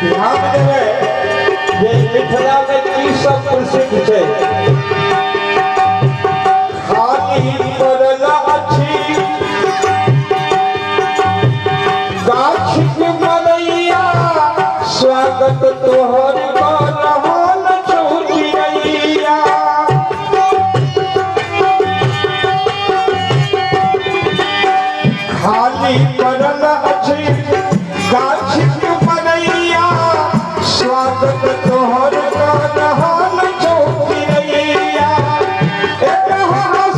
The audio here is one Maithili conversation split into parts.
ध्यान देबै जे मिथिला में की सब प्रसिद्ध छै। खाली पड़ल अछि गाछ के मरैया, स्वागत तोहर कऽ रहल छौ चिड़ैया। खाली पड़ल अछि गाछ के मरैया, स्वागत तोहर कऽ रहल छौ चिड़ैया। एतऽ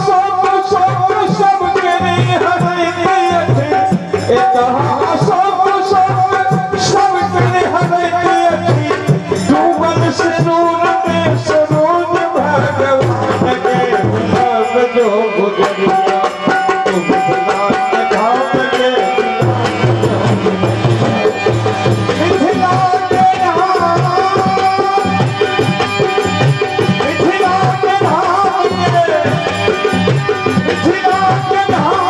सब सब सबके हरैत अछि, एतऽ सब सब सबके हरैत अछि, डूबल सिनूर में सरोज भगवान के गुलाब जो गुजरिया, तू मिथिला के धाम के, मिथिला के धाम, मिथिला के धाम के, मिथिला के धाम।